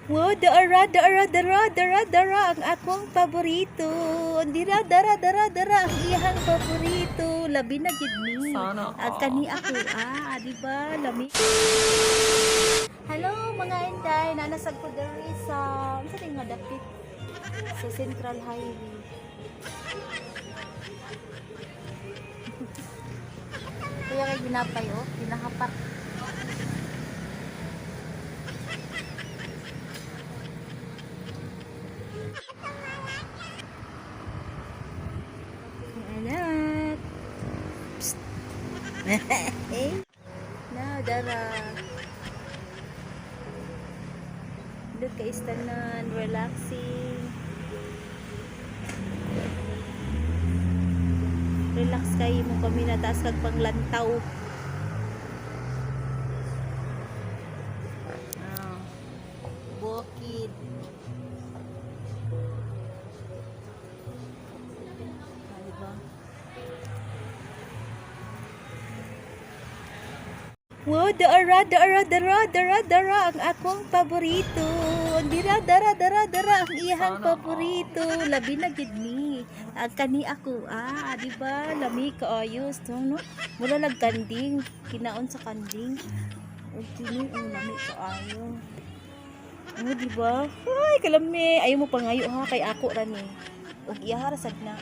Wow, dara, dara, dara, dara, dara, ang akong paborito. Dira, dara, dara, dara, ang iyang paborito. Labi na gid ni. Sana Ang all. kani ako, ah, di ba? Lami. Hello, mga inday. Nanasag ko diri sa, unsa ni nga dapit? Sa Central Highway. Kuya kay ginapay, oh, ginahapak. Anak. Psst. Na, dara. Look kay istanan, relaxing. Relax kayo mo kami nataas kag panglantaw. Ah. Bukid. Ah, diba? Wow, dara, dara, dara, dara, dara, ang akong paborito. Dira, dara, dara, dara, ang iyang Sana all. paborito. Labi na gid ni. Ang kani ako, ah, di ba? Lami kaayos, no, no? Mura lag kanding, kinaon sa kanding. O kini, oh, lami kaayo. Oh, di ba? Ay, kalami. Ayaw mo pangayo ha, kay ako ra ni. Og iya ra sad na.